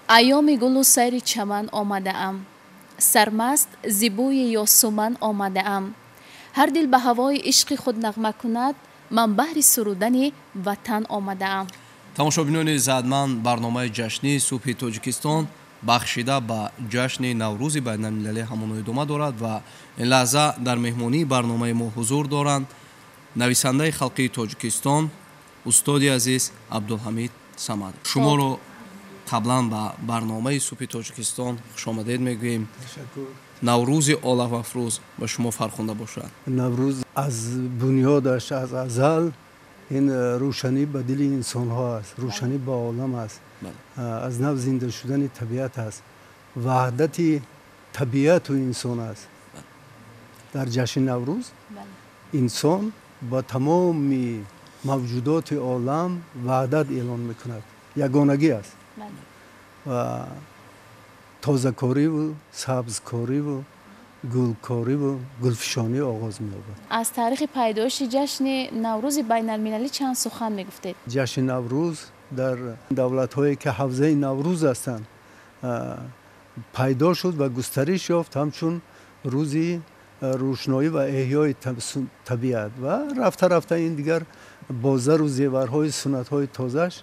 Айёми гулу сайри чаман омадаам, сармаст зи бӯи ёсуман омадаам. Ҳар дил ба ҳавои ишқи худ нағма кунад, ман баҳри сурудани ватан омадаам. Тамошобинони иззатманд, барномаи ҷашнии субҳи Тоҷикистон бахшида ба ҷашни Наврӯзи байналмилалӣ ҳамоно идома дорад ва ин лаҳза дар меҳмонии барномаи мо ҳузур доранд нависандаи халқии Тоҷикистон, устоди азиз Абдулҳамид Самад. Шуморо қаблан ба барномаи субҳи Тоҷикистон хушомадед мегӯем. Наврӯзи оламафрӯз ба шумо фархунда бошад. Наврӯз аз бунёдаш, аз азал ин рӯшанӣ ба дили инсонҳо аст, рӯшанӣ ба олам аст, аз нав зинда шудани табиат аст, ваҳдати табиату инсон аст. Дар ҷашни Наврӯз инсон ба тамоми мавҷудоти олам ваҳдат эълон мекунад, ягонагӣ аст ва тозакориву сабзкориву гулкориву гулфишонӣ оғоз меёбад. Аз таърихи пайдоиши ҷашни Наврӯзи байналмилалӣ чанд сухан мегуфтед? Ҷашни Наврӯз дар давлатҳое ки ҳавзаи Наврӯз ҳастанд пайдо шуд ва густариш ёфт ҳамчун рӯзи рӯшноӣ ва эҳёи табиат ва рафта рафта ин дигар бо зару зеварҳои суннатҳои тозааш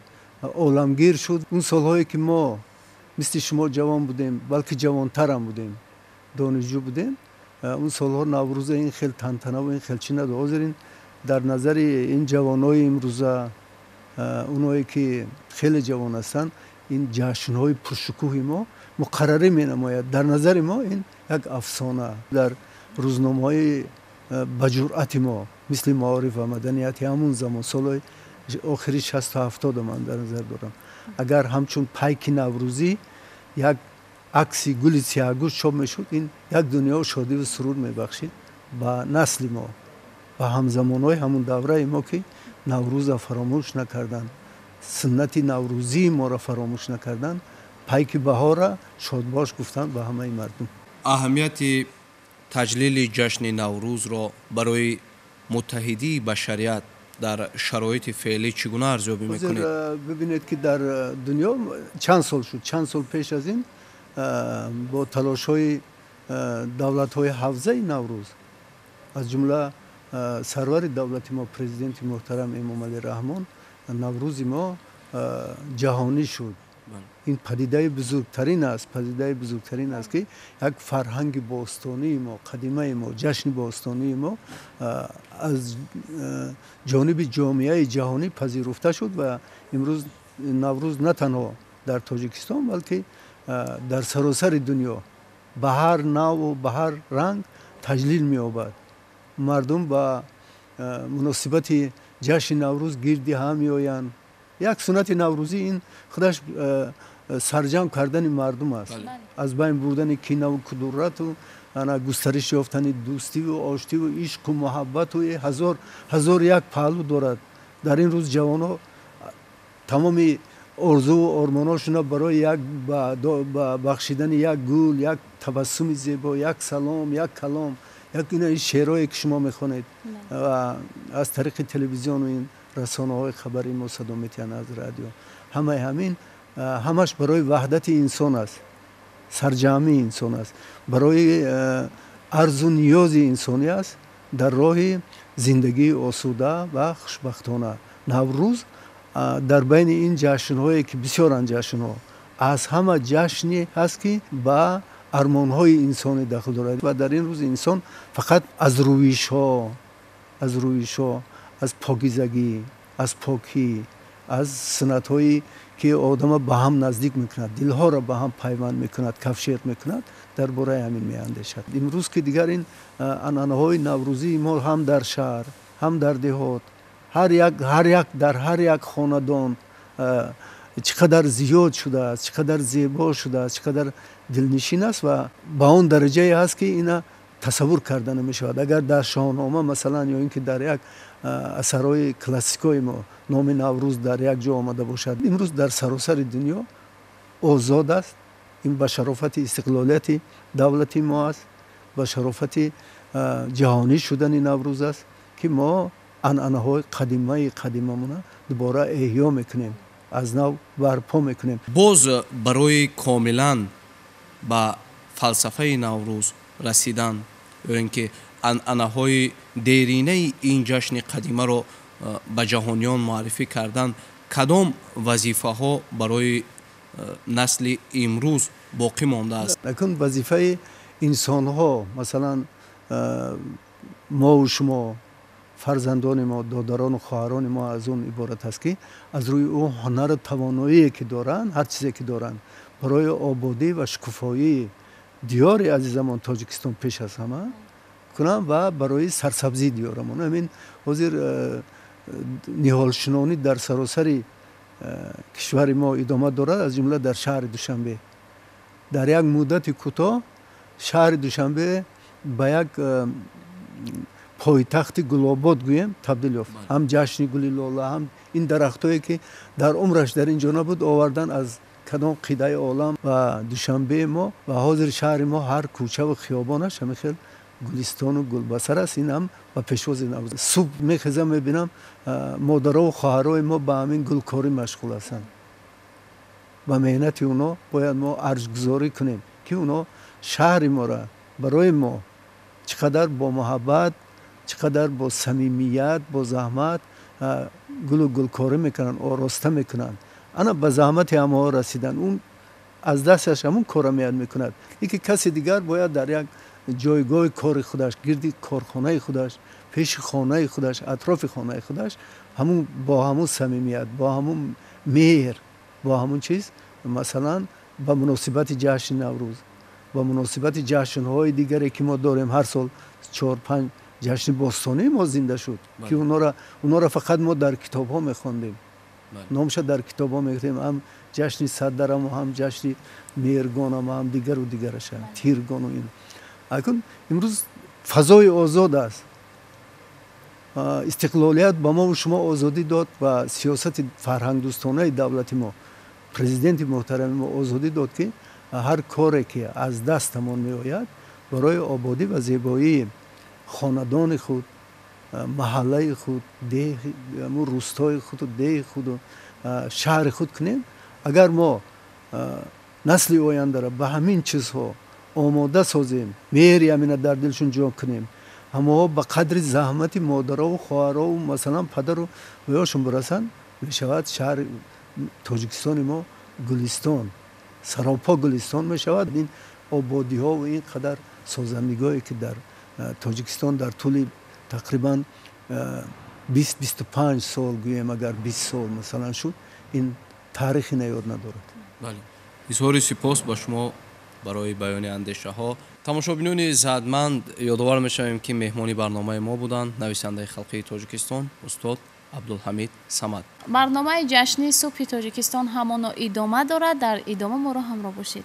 оламгир шуд. Он солҳое ки мо мисли шумо ҷавон будем, балки ҷавонтарам будем, донишҷӯ будем, он солҳо Наврӯза ин хел тантанаву ин хел чӣ надошт. Ҳозир ин дар назари ин ҷавонҳои имрӯза, оное ки хеле ҷавон ҳастанд, ин ҷашнҳои пуршукӯҳи мо муқаррарӣ менамояд. Дар назари мо ин як афсона. Дар рӯзномаҳои ба ҷуръати мо мисли Маориф ва маданияти ҳамун замон, солҳои охири 60-70 ман дар назар дорам, агар ҳамчун пайки наврӯзӣ як акси гули сиёҳгӯш чоп мешуд, ин як дунё шодиву сурур мебахшид ба насли мо, ба ҳамзамонҳои ҳамун давраи мо, ки Наврӯза фаромӯш накарданд, суннати наврӯзии моро фаромӯш накарданд, пайки баҳора шодбош гуфтанд ба ҳамаи мардум. Аҳамияти таҷлили ҷашни Наврӯзро барои муттаҳидии башарият дар шароити феълӣ чӣ гуна арзёбӣ мекунед? Бибинед ки дар дунё чанд сол шуд, чанд сол пеш аз ин бо талошҳои давлатҳои ҳавзаи Наврӯз, аз ҷумла сарвари давлати мо, президенти муҳтарам Эмомалӣ Раҳмон, Наврӯзи мо ҷаҳонӣ шуд. Ин падидаи бузургтарин аст, падидаи бузургтарин аст, ки як фарҳанги бостонии мо, қадимаи мо, ҷашни бостонии мо аз ҷониби ҷомеаи ҷаҳонӣ пазируфта шуд ва имрӯз Наврӯз на танҳо дар Тоҷикистон, балки дар саросари дунё ба ҳар навъу ба ҳар ранг таҷлил меёбад. Мардум ба муносибати ҷашни Наврӯз гирди ҳам меоянд. Як суннати наврӯзӣ ин худаш сарҷамъ кардани мардум аст, аз байн бурдани кинаву кудурату густариш ёфтани дӯстиву оштиву ишқу муҳаббату ҳазор як паҳлӯ дорад. Дар ин рӯз ҷавонҳо тамоми орзуву ормонҳошонро барои як бахшидани як гул, як табассуми зебо, як салом, як калом, як ин шеърҳое ки шумо мехонед аз тариқи телевизиону ин расонаҳои хабарии мо садо метиҳанд, аз радио, ҳамаи ҳамин ҳамаш барои ваҳдати инсон аст, сарҷамъии инсон аст, барои арзу ниёзи инсонӣ аст дар роҳи зиндагии осуда ва хушбахтона. Наврӯз дар байни ин ҷашнҳое ки бисёранд ҷашнҳо, аз ҳама ҷашне ҳаст ки ба армонҳои инсонӣ дахл дорад ва дар ин рӯз инсон фақат аз рӯишҳо, аз рӯишҳо, аз покизагӣ, аз покӣ, аз суннатҳое ки одама ба ҳам наздик мекунад, дилҳоро ба ҳам пайванд мекунад, кафшер мекунад, дар бораи ҳамин меандешад. Имрӯз ки дигар ин анъанаҳои наврӯзии мо ҳам дар шаҳр, ҳам дар деҳот, ҳар як дар ҳар як хонадон чӣ қадар зиёд шудааст, чӣ қадар зебо шудааст, чӣ қадар дилнишин аст ва ба он дараҷае ҳаст ки ина тасаввур карда намешавад. Агар дар Шоҳнома масалан ё ин ки дар як асарҳои классикои мо номи Наврӯз дар як ҷо омада бошад, имрӯз дар саросари дунё озод аст. Ин ба шарофати истиқлолияти давлати мо аст, ба шарофати ҷаҳонӣ шудани Наврӯз аст, ки мо анъанаҳои қадимаи қадимамона дубора эҳё мекунем. Аз нав барпо мекунем. Боз барои комилан ба фалсафаи Наврӯз расидан ё ин ки анъанаҳои деринаи ин ҷашни қадимаро ба ҷаҳониён муаррифӣ кардан, кадом вазифаҳо барои насли имрӯз боқӣ мондааст? Акун вазифаи инсонҳо, масалан, мову шумо, фарзандони мо, додарону хоҳарони мо аз он иборат аст, ки аз рӯи ӯ ҳунару тавоноие ки доранд, ҳар чизе ки доранд, барои ободӣ ва шукуфоии диёри азизамон Тоҷикистон пеш аз ҳама кунанд ва барои сарсабзии диёрамон. Ҳамин ҳозир ниҳолшинонӣ дар саросари кишвари мо идома дорад, аз ҷумла дар шаҳри Душанбе. Дар як муддати кӯтоҳ шаҳри Душанбе ба як пойтахти гулобод гӯем табдил ёфт. Ҳам ҷашни гули лола, ҳам ин дарахтое ки дар умраш дар ин ҷо набуд, овардан аз кадом қидаи олам ва Душанбеи мо, ва ҳозир шаҳри мо ҳар кӯчаву хиёбонаш ҳамин хел гулистону гулбасар аст. Ин ҳам ба пешвози Наврӯз. Субҳ мехезам, мебинам, модарову хоҳарои мо ба ҳамин гулкорӣ машғул ҳастанд. Ба меҳнати оно бояд мо арҷгузорӣ кунем, ки оно шаҳри моро барои мо чӣ қадар бо муҳаббат, чӣ қадар бо самимият, бо заҳмат гулу гулкорӣ мекунанд, ороста мекунанд. Ана ба заҳмати ҳамаҳо расидан, он аз дасташ ҳамун кора меяд мекунад. Ин ки каси дигар бояд дар як ҷойгоҳи кори худаш, гирди корхонаи худаш, пеши хонаи худаш, атрофи хонаи худаш ҳамун бо ҳамун самимият, бо ҳамун меҳр, бо ҳамун чиз, масалан, ба муносибати ҷашни Наврӯз, ба муносибати ҷашнҳои дигаре ки мо дорем, ҳар сол чор панҷ ҷашни бостонии мо зинда шуд, ки онора фақат мо дар китобҳо мехондем, номша дар китобҳо мегирем, ҳам ҷашни Саддараму, ҳам ҷашни Меҳргонам, ҳам дигару дигараша, Тиргону ин. Акун имрӯз фазои озод аст. Истиқлолият ба мову шумо озодӣ дод ва сиёсати фарҳангдӯстонаи давлати мо, президенти муҳтарами мо озодӣ дод, ки ҳар коре ки аз дастамон меояд барои ободӣ ва зебоии хонадони худ, маҳаллаи худ, рӯстои худу деҳи худу шаҳри худ кунем. Агар мо насли ояндаро ба ҳамин чизҳо омода созем, меҳри ҳамина дар дилшон ҷо кунем, ҳамаҳо ба қадри заҳмати модарову хоҳарову, масалан, падару ваёшон бирасанд, мешавад шаҳри Тоҷикистони мо гулистон, саропо гулистон мешавад. Ин ободиҳо ва ин қадар созандагиҳое ки дар Тоҷикистон дар тӯли тақрибан 20-25 сол гӯем, агар 20 сол масалан шуд, ин таърихи наёд надорад. Бале, изҳори сипос ба шумо барои баёни андешаҳо. Тамошобинони иззатманд, ёдовар мешавем, ки меҳмони барномаи мо буданд нависандаи халқии Тоҷикистон устод Абдулҳамид Самад. Барномаи ҷашнии «Субҳи Тоҷикистон» ҳамоно идома дорад. Дар идома моро ҳамроҳ бошед.